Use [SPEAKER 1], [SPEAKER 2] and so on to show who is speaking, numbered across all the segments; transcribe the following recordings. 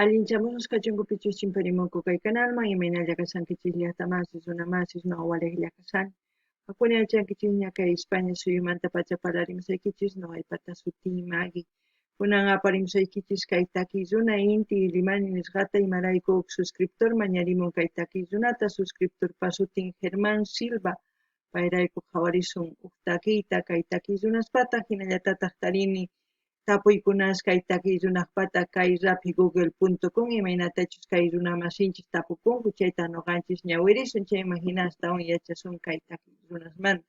[SPEAKER 1] Allinchamusus kachunkupichus chimparimunku kay kanalman, imaynalla kashankichis llaqta masis, runa masis, noqa walejlla kashani. Qakuna yachankichisña kay España suyumanta pacha parlarimusaykichis, noqaypata sutiy Maggie. Kunan aparimusaykichis kay takiy runa Inti Illimani nisqata, imarayku huk suscriptor mañarimun kay takiy runata, suscriptorpa sutin Germán Silva, payrayku qhawarisun huk takiyta kay takiy runaspata, hinallatataq tarini tapuykunas kay takiy runaqpata kay raphi google.com imaynatachus kay runa masinchis tapukunku chayta noqanchis ñawirisun chayman hina astawan yachasun kay takiy runasmanta.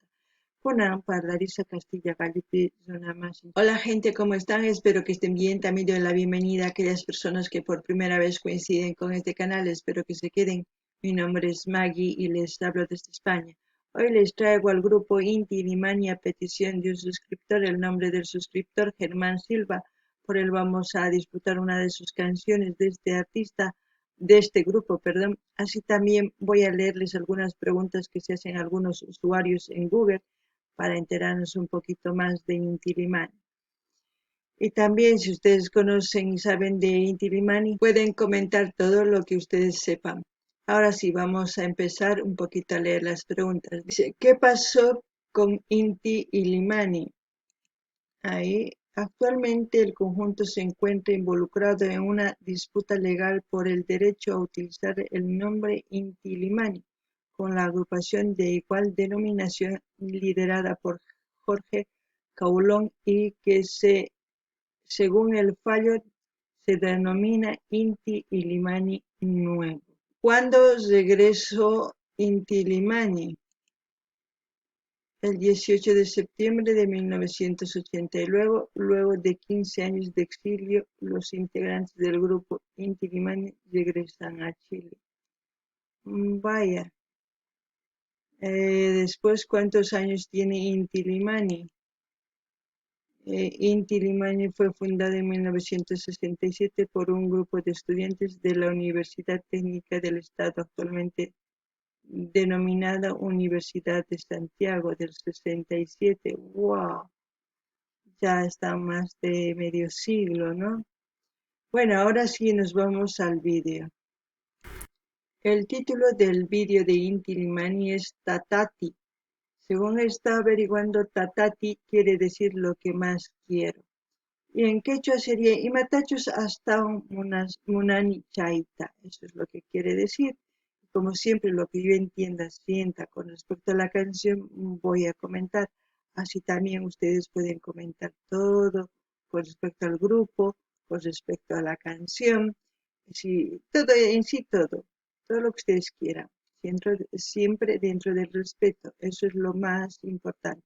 [SPEAKER 1] Kunan parlarisa Castilla Gallupi runa masin. Hola gente, ¿cómo están? Espero que estén bien. También doy la bienvenida a aquellas personas que por primera vez coinciden con este canal. Espero que se queden. Mi nombre es Maggie y les hablo desde España. Hoy les traigo al grupo Inti Illimani a petición de un suscriptor, el nombre del suscriptor Germán Silva. Por él vamos a disfrutar una de sus canciones de este artista, de este grupo, perdón. Así también voy a leerles algunas preguntas que se hacen algunos usuarios en Google para enterarnos un poquito más de Inti Illimani. Y también si ustedes conocen y saben de Inti Illimani, pueden comentar todo lo que ustedes sepan. Ahora sí, vamos a empezar un poquito a leer las preguntas. Dice, ¿qué pasó con Inti Illimani? Ahí, actualmente el conjunto se encuentra involucrado en una disputa legal por el derecho a utilizar el nombre Inti Illimani con la agrupación de igual denominación liderada por Jorge Caulón y que según el fallo se denomina Inti Illimani Nuevo. ¿Cuándo regresó Inti Illimani? El 18 de septiembre de 1980 y luego de 15 años de exilio, los integrantes del grupo Inti Illimani regresan a Chile. Vaya. Después, ¿cuántos años tiene Inti Illimani? Inti Illimani fue fundado en 1967 por un grupo de estudiantes de la Universidad Técnica del Estado, actualmente denominada Universidad de Santiago, del 67. ¡Wow! Ya está más de medio siglo, ¿no? Bueno, ahora sí nos vamos al vídeo. El título del vídeo de Inti Illimani es Tatati. Según está averiguando, Tatati quiere decir lo que más quiero. Y en quechua sería Imatachus astawan munani chayta. Eso es lo que quiere decir. Como siempre, lo que yo entienda, sienta con respecto a la canción, voy a comentar. Así también ustedes pueden comentar todo con respecto al grupo, con respecto a la canción, sí, todo en sí, todo, todo lo que ustedes quieran. Siempre, siempre dentro del respeto, eso es lo más importante.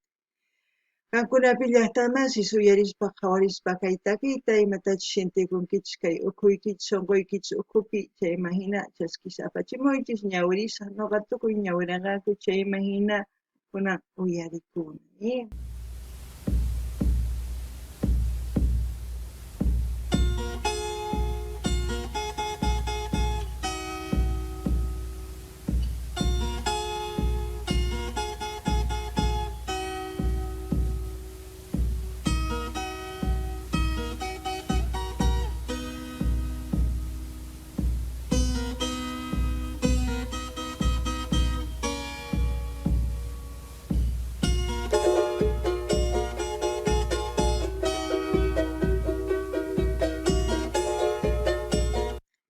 [SPEAKER 1] Qankunapi llaqta masis uyarispa qhawarispa kay takiyta imatachus sientekunkichis kay ukhuykichis sunquykichis ukhupi chayman hina chaskispa apachimuychis ñawirisaq noqa tukuy ñawiranqanku chayman hina kunan uyarikuni.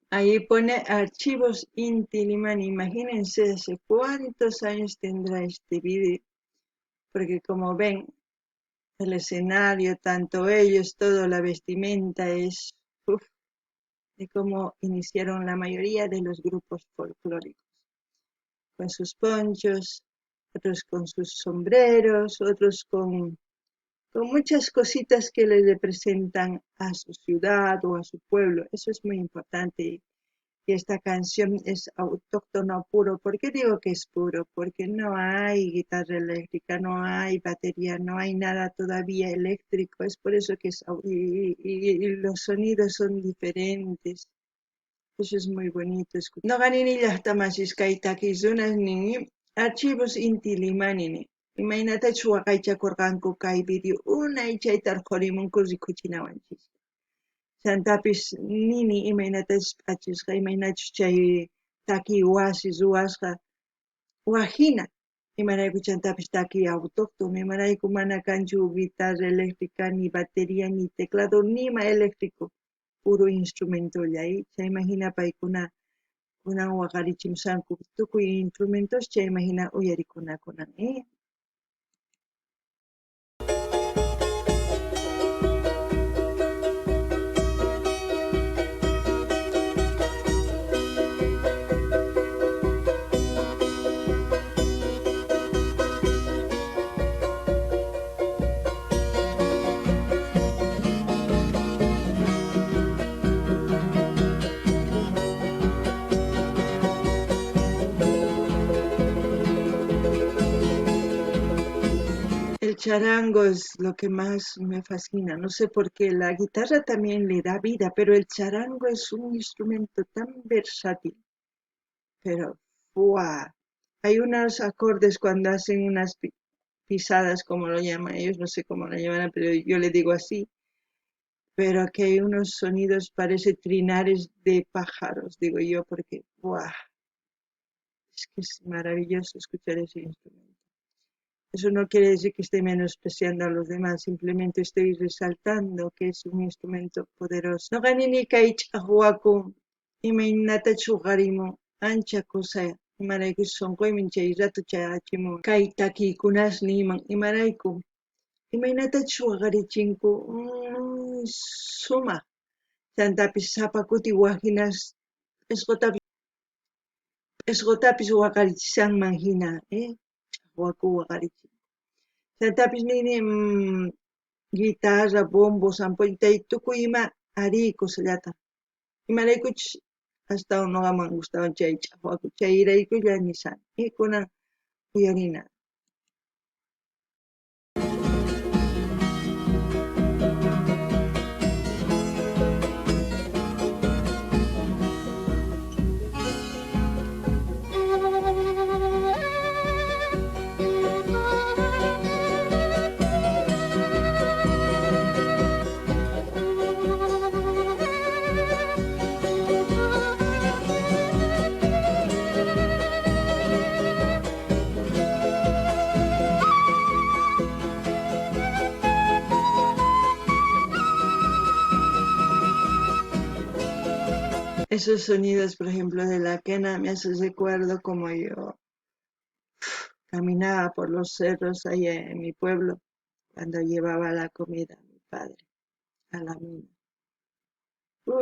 [SPEAKER 1] Ahí pone archivos Inti Illimani. Imagínense hace cuántos años tendrá este vídeo, porque como ven, el escenario, tanto ellos, toda la vestimenta es, uf, de cómo iniciaron la mayoría de los grupos folclóricos, con sus ponchos, otros con sus sombreros, otros con muchas cositas que les representan a su ciudad o a su pueblo. Eso es muy importante. Y esta canción es autóctono puro. ¿Por qué digo que es puro? Porque no hay guitarra eléctrica, no hay batería, no hay nada todavía eléctrico. Es por eso que es y los sonidos son diferentes. Eso es muy bonito. No ganini llaqta masis kay takiy runas nin archivos Inti Illimani. Imaynatachus waqaychakurqanku kay video unay chayta rikurimunku rikuchinawanchis. Chantapis nini imaynatachus p'achisqa, imaynachus chay takiy wasi ruwasqa wajina, imarayku chantapis takiy autóctono, imarayku mana kanchu guitarra eléctrica, ni batería, ni teclado, ni ima eléctrico, puro instrumentolla, chayman jina paykuna kunan waqarichimushanku tukuy instrumentos chayman jina uyarikuna kunan. El charango es lo que más me fascina, no sé por qué, la guitarra también le da vida, pero el charango es un instrumento tan versátil, pero ¡buah! Hay unos acordes cuando hacen unas pisadas, como lo llaman ellos, no sé cómo lo llaman, pero yo le digo así, pero que hay unos sonidos, parece trinares de pájaros, digo yo, porque ¡buah! Es que es maravilloso escuchar ese instrumento. Eso no quiere decir que esté menospreciando a los demás, simplemente estoy resaltando que es un instrumento poderoso. Noqa nini kay ch'aqwaku imaynatachus uqharimun ancha kusa imaraykuchus sunquyman chay rato chayachimun kay takiykunas niyman imarayku imaynatachus waqarichinku sumaq chantapis sapa kuti wajinas p'isqotapis waqarichishanman jina ch'aqwaku waqarichin. Chantapis nini guitarra, bombo, zampoña tukuy ima arí kusallataj. Imaraykuchus astawan noqaman gustawan chay ch'aqwaku chayraykulla nisani kunan uyarina. Esos sonidos, por ejemplo, de la quena me hace recuerdo como yo caminaba por los cerros allá en mi pueblo cuando llevaba la comida a mi padre, a la mina.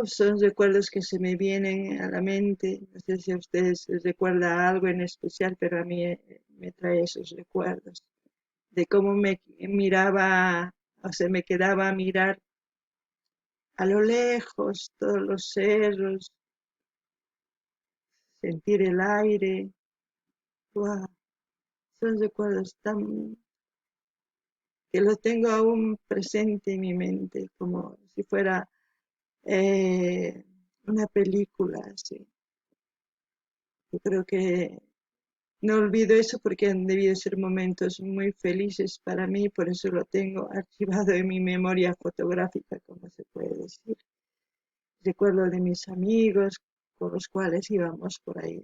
[SPEAKER 1] Son recuerdos que se me vienen a la mente. No sé si a ustedes les recuerda algo en especial, pero a mí me trae esos recuerdos de cómo me miraba, o sea, me quedaba a mirar a lo lejos todos los cerros, sentir el aire. ¡Wow! Son recuerdos tan que los tengo aún presente en mi mente, como si fuera una película, así. Yo creo que no olvido eso porque han debido ser momentos muy felices para mí, por eso lo tengo archivado en mi memoria fotográfica, como se puede decir. Recuerdo de mis amigos con los cuales íbamos por ahí.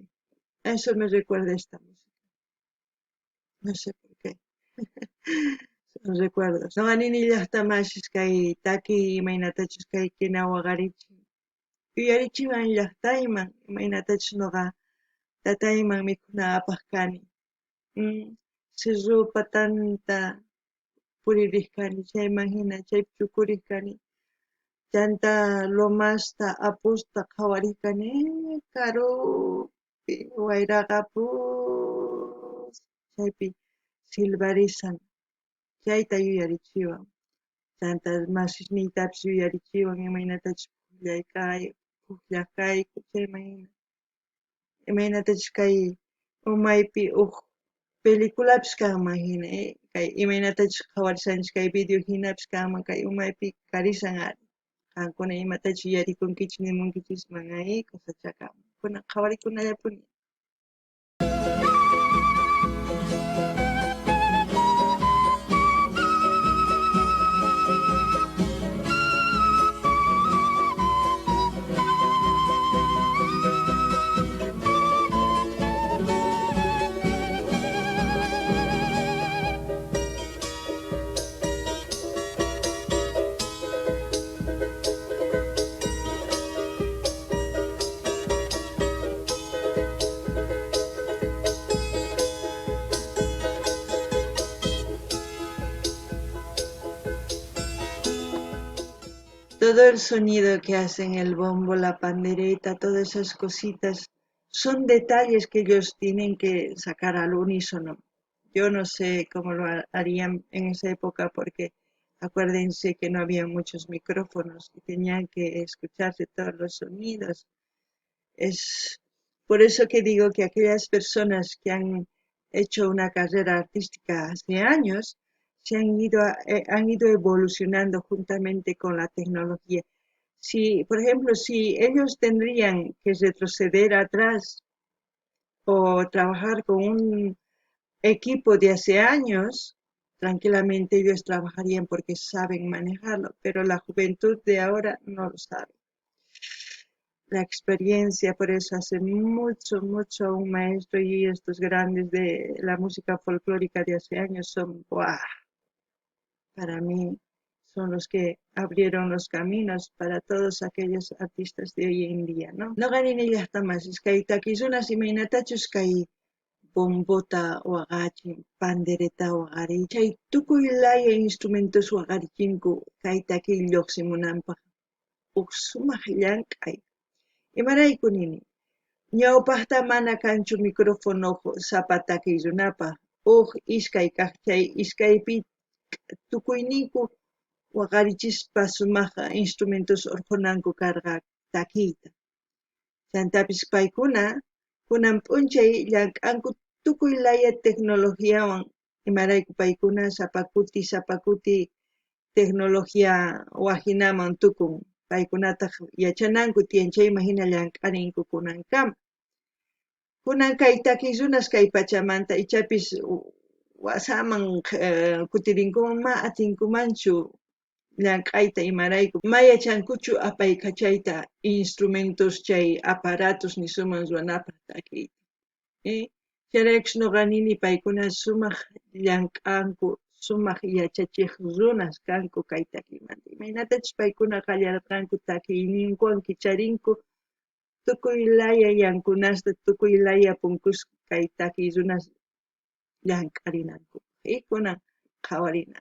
[SPEAKER 1] A eso me recuerda esta música. No sé por qué. Son recuerdos. Noqa nini llaqta masis kay takiy imaynatachus kay quena waqarichin. Yuyarichiwan llaqtayman imaynatachus noqa tatayman mikhuna apaq kani. Cerro patanta puririq kani, chayman hina chaypi chukuriq kani. Chanta lomasta apusta qhawariq kani karupi wayraqa pus chaypi silbarisan. Chayta yuyarichiwan. Chanta masisniytapis yuyarichiwan imaynatachus pukllaq kayku chayman hina. Imaynatachus kay umaypi uj peliculapis kanman hina, kay imaynatachus qhawarishanchis kay video hinapis kanman kay umaypi karisan ari. Qankuna imatachus yuyarikunkichis nimunkichisman kusachakaman. Kunan qhawarikunallapuni. Todo el sonido que hacen el bombo, la pandereta, todas esas cositas, son detalles que ellos tienen que sacar al unísono. Yo no sé cómo lo harían en esa época porque acuérdense que no había muchos micrófonos y tenían que escucharse todos los sonidos. Es por eso que digo que aquellas personas que han hecho una carrera artística hace años se han ido evolucionando juntamente con la tecnología. Si, por ejemplo, si ellos tendrían que retroceder atrás o trabajar con un equipo de hace años, tranquilamente ellos trabajarían porque saben manejarlo, pero la juventud de ahora no lo sabe. La experiencia, por eso hace mucho, mucho a un maestro y estos grandes de la música folclórica de hace años son, ¡buah! Para mí son los que abrieron los caminos para todos aquellos artistas de hoy en día, ¿no? No ganen ellas más, es que hay taquizonas y mainatachos que hay bombota waqachin, pandereta waqari, chay tukuy laya instrumentos waqarichinku kay takiy lluqsimunanpaq huk sumaq llank'ay. Imarayku nini, ñawpaqta mana kanchu micrófono sapa takiy runapaq, huk iskay kaq chay iskaypi tukuyninku waqarichispa sumaq instrumentos urqhunanku karqa takiyta. Chantapis paykuna kunan p'unchay llank'anku tukuy laya tecnologiawan, imarayku paykuna sapa kuti sapa kuti tecnología wajinaman tukun, paykunataq yachananku tiyan chayman hina llank'arinku kunankama. Kunan kay takiy runas kay pachamanta ichapis wasaman kutirinkuman ma atinkumanchu llank'ayta imarayku ma yachankuchu apaykachayta instrumentos chay aparatos nisuman ruwanapaq takiyta. Chayraykus noqa nini paykuna sumaq llank'anku, sumaq yachachiq runas kanku kay takiymanta. Imaynatachus paykuna qallarqanku takiyninkuwan kicharinku tukuy laya yankunasta, tukuy laya punkus kay takiy runas llank'arinanku. Kunan qhawarina.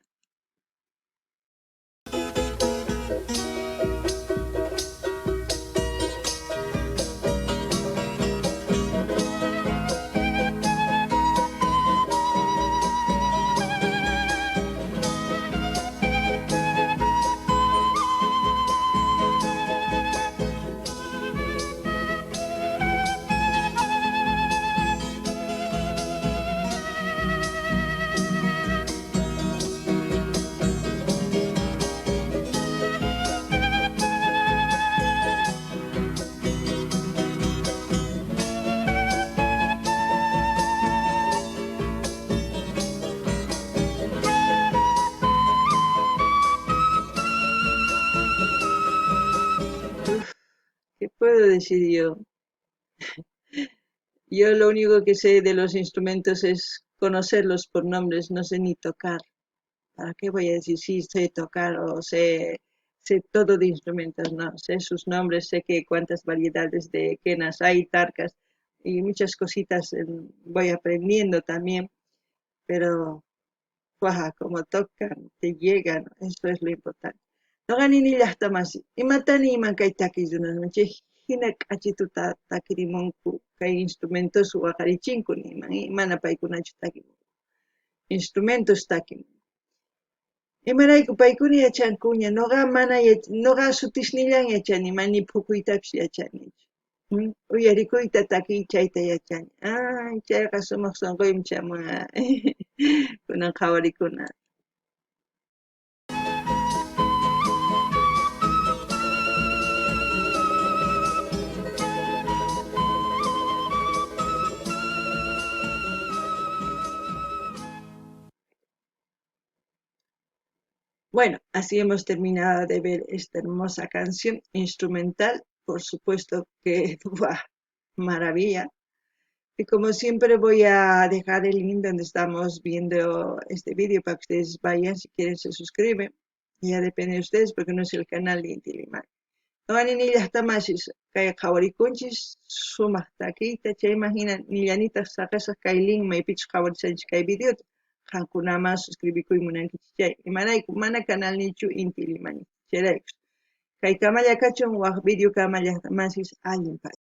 [SPEAKER 1] ¿Qué puedo decir yo? Yo lo único que sé de los instrumentos es conocerlos por nombres, no sé ni tocar. ¿Para qué voy a decir si sé tocar o sé todo de instrumentos? No, sé sus nombres, sé que cuántas variedades de quenas hay, tarkas y muchas cositas voy aprendiendo también, pero ¡guau!, como tocan, te llegan, eso es lo importante. Noqa nini llaqta masi, imatani iman kay takiy runasman chay hina k'achituta takirimunku kay instrumentos waqarichinku niman, mana paykunachu takimunku, instrumentos takimunku. Imarayku paykuna yachankuña, noqa mana noqa sutisnillan yachani, mani phukuytapis yachanichu. Uyarikuyta takiy chayta yachani. Ay, chayqa sumaq sunquymi chamun. Kunan qhawarikuna. Bueno, así hemos terminado de ver esta hermosa canción instrumental. Por supuesto que, ¡buah!, maravilla. Y como siempre voy a dejar el link donde estamos viendo este vídeo para que ustedes vayan, si quieren se suscriben. Ya depende de ustedes porque no es el canal de Inti Illimani. Noqa nini llaqta masis kay qhawarikunchis sumaq takiyta, chayman hina nillanitaq saqesaq kay link maypichus qhawarishanchis kay videota. Qankunaman suscribikuy munankichis chay. Imarayku mana canal nichu Inti Illimani. Chayraykus. Kay kamalla kachun, waj video kama llaqta masis, allin pacha.